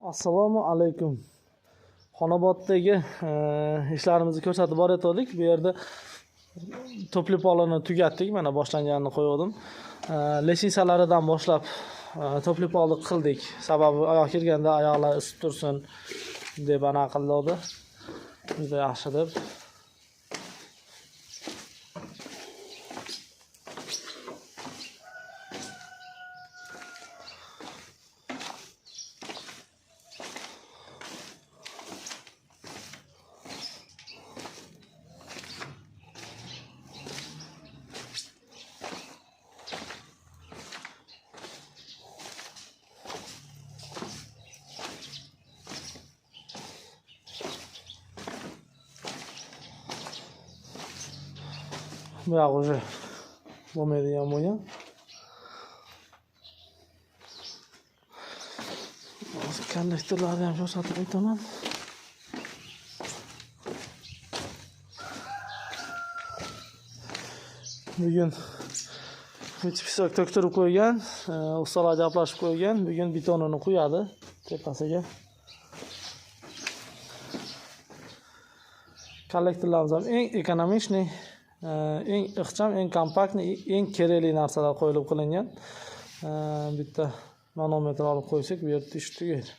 Assalomu alaykum. Xonoboddagi ishlarimizni ko'rsatib borayotgandik. Bu yerda to'pli polini tugatdik. Mana boshlanganini qo'ydim. Leshnisalaridan boshlab to'pli polni qildik. Sababi oyoq kirganda oyoqlar isib tursin deb ana qildi. Juda yaxshi deb. Bu yoq уже bo'lmaydigan bo'lgan. Hozir kollektorlarni ham ko'rsatib o'taman. Bugun pisok to'ktirib qo'ygan, ustalar gaplashib qo'ygan. Bugun betonini qo'yadi tepasiga. Kollektorlarimiz ham eng ekonomichniy, eng ixcham, eng kompaktniy, eng kerakli narsalar qo'yilib qilingan. Bitta manometr olib qo'ysak, bu yerda ish tugaydi.